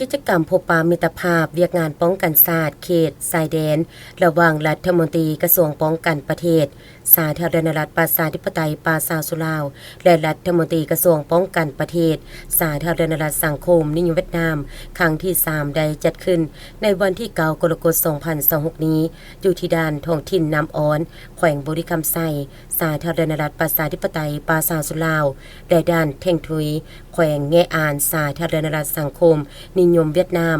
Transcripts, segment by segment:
ກິດຈະກຳພົບປະມິດຕະພາບວຽກງານປ້ອງກັນຊາດເຂດຊາຍແດນ ລະຫວ່າງລັດຖະມົນຕີກະຊວງປ້ອງກັນປະເທດ ສາທາລະນະລັດປະຊາທິປະໄຕປາຊາຊົນລາວ ແລະ ລັດຖະມົນຕີກະຊວງປ້ອງກັນປະເທດ ສາທາລະນະລັດສັງຄົມນິຍົມຫວຽດນາມ ຄັ້ງທີສາມ ໄດ້ຈັດຂຶ້ນໃນວັນທີເກົ້າ ກໍລະກົດ ສອງພັນຊາວຫົກນີ້ ຢູ່ທີ່ດ່ານທ້ອງຖິ່ນນ້ຳອ່ອນ ແຂວງບໍລິຄຳໄຊ ສາທາລະນະລັດປະຊາທິປະໄຕປາຊາຊົນລາວ ແລະ ດ່ານເທັງທຸຍ ແຂວງແງະອານ ສາທາລະນະລັດສັງຄົມນິຍົມຫວຽດນາມ.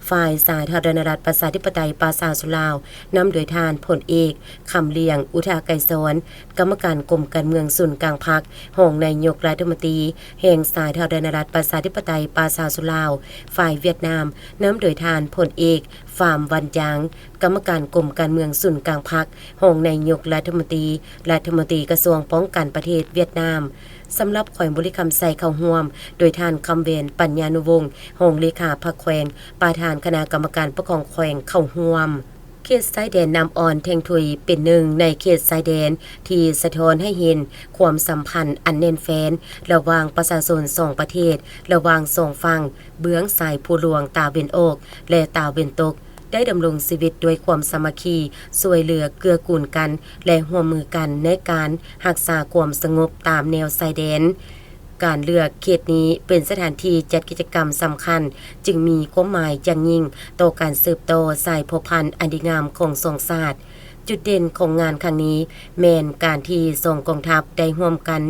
ຝ່າຍສາທາລະນະລັດປະຊາທິປະໄຕປາຊາຊົນລາວ ນຳໂດຍທ່ານ ພົນເອກ ຄຳລຽງ ອຸທະໄກສອນ ກຳມະການກົມການເມືອງສູນກາງພັກ, ຮອງນາຍົກລັດຖະມົນຕີແຫ່ງສາທາລະນະລັດປະຊາທິປະໄຕປາຊາຊົນລາວ. ຝ່າຍຫວຽດນາມ ນຳໂດຍທ່ານ ພົນເອກ ຟາມ ວັນຢາງ ກຳມະການກົມການເມືອງສູນກາງພັກ, ຮອງນາຍົກລັດຖະມົນຕີ, ລັດຖະມົນຕີກະຊວງປ້ອງກັນປະເທດຫວຽດນາມ. ສຳລັບແຂວງບໍລິຄຳໄຊເຂົ້າຮ່ວມ ໂດຍທ່ານ ຄຳແຫວນ ປັນຍານຸວົງ ຮອງເລຂາພັກແຂວງ, ປະທານຄະນະກຳມະການປົກຄອງແຂວງເຂົ້າຮ່ວມ. ເຂດຊາຍແດນນ້ຳອ່ອນເທັງທຸຍ ເປັນໜຶ່ງໃນເຂດຊາຍແດນທີ່ສະທ້ອນໃຫ້ເຫັນຄວາມສຳພັນອັນແໜ້ນແຟ້ນລະຫວ່າງປະຊາຊົນສອງປະເທດ, ລະຫວ່າງສອງຝັ່ງ ເບື້ອງຊາຍພູຫຼວງຕາເວັນອອກ ແລະ ຕາເວັນຕົກ ໄດ້ດຳລົງຊີວິດດ້ວຍຄວາມສາມັກຄີ, ຊ່ວຍເຫຼືອເກື້ອກູນກັນ ແລະ ຮ່ວມມືກັນໃນການຮັກສາຄວາມສະຫງົບຕາມແນວຊາຍແດນ. ການເລືອກເຂດນີ້ເປັນສະຖານທີ່ຈັດກິດຈະກຳສຳຄັນ, ຈຶ່ງມີຄວາມໝາຍຢ່າງຍິ່ງຕໍ່ການສືບຕໍ່ສາຍພົວພັນອັນດີງາມຂອງສອງຊາດ. ຈຸດເດັ່ນຂອງງານຄັ້ງນີ້ແມ່ນການທີ່ສອງກອງທັບໄດ້ຮ່ວມກັນ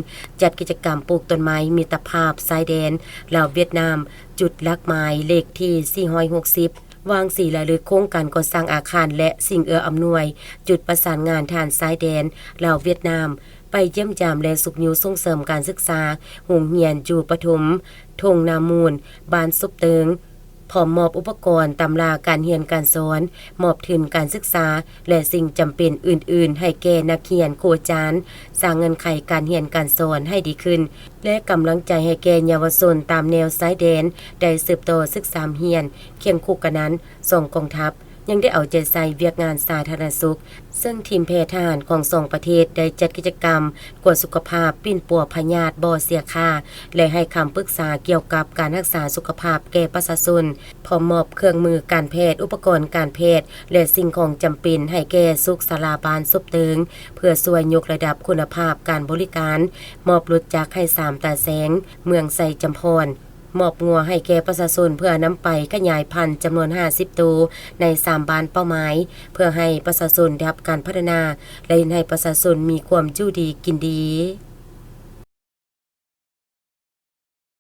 ຈັດກິດຈະກຳປູກຕົ້ນໄມ້ມິດຕະພາບຊາຍແດນລາວຫວຽດນາມ ຈຸດຫຼັກໝາຍເລກທີສີ່ຮ້ອຍຫົກສິບ ວາງສີລາລຶກໂຄງການກໍ່ສ້າງອາຄານ ແລະ ສິ່ງເອື້ອອຳນວຍ ຈຸດປະສານງານທະຫານຊາຍແດນລາວຫວຽດນາມ ໄປຢ້ຽມຢາມ ແລະ ຊຸກຍູ້ສົ່ງເສີມການສຶກສາໂຮງຮຽນຢູ່ປະຖົມທົ່ງນາມູນ ບ້ານສົບເຕີງ ພ້ອມມອບອຸປະກອນ, ຕຳລາການຮຽນການສອນ, ມອບທຶນການສຶກສາ ແລະ ສິ່ງຈຳເປັນອື່ນໆ ໃຫ້ແກ່ນັກຮຽນ, ຄູອາຈານ, ສ້າງເງື່ອນໄຂການຮຽນການສອນໃຫ້ດີຂຶ້ນ ແລະ ກຳລັງໃຈໃຫ້ແກ່ເຍົາວະຊົນຕາມແນວຊາຍແດນໄດ້ສືບຕໍ່ສຶກສາຮຽນ. ຄຽງຄູ່ກັນນັ້ນ, ສອງກອງທັບຍັງໄດ້ເອົາໃຈໃສ່ວຽກງານສາທາລະນະສຸກ, ເຊິ່ງທີມແພດທະຫານຂອງສອງປະເທດໄດ້ຈັດກິດຈະກຳກວດສຸຂະພາບ, ປິ່ນປົວພະຍາດບໍ່ເສຍຄ່າ ແລະ ໃຫ້ຄຳປຶກສາກ່ຽວກັບການຮັກສາສຸຂະພາບແກ່ປະຊາຊົນ, ພ້ອມມອບເຄື່ອງມືການແພດ, ອຸປະກອນການແພດ ແລະ ສິ່ງຂອງຈຳເປັນໃຫ້ແກ່ສຸກສາລາບ້ານສົບເຕີງ ເພື່ອຊ່ວຍຍົກລະດັບຄຸນນະພາບການບໍລິການ, ມອບລົດຈັກໃຫ້ສາມຕາແສງ ເມືອງໄຊຈຳພອນ, ມອບງົວໃຫ້ແກ່ປະຊາຊົນເພື່ອນຳໄປຂະຫຍາຍພັນຈຳນວນຫ້າສິບໂຕໃນສາມບ້ານເປົ້າໝາຍ ເພື່ອໃຫ້ປະຊາຊົນໄດ້ຮັບການພັດທະນາ ແລະ ເຮັດໃຫ້ປະຊາຊົນມີຄວາມຢູ່ດີກິນດີ.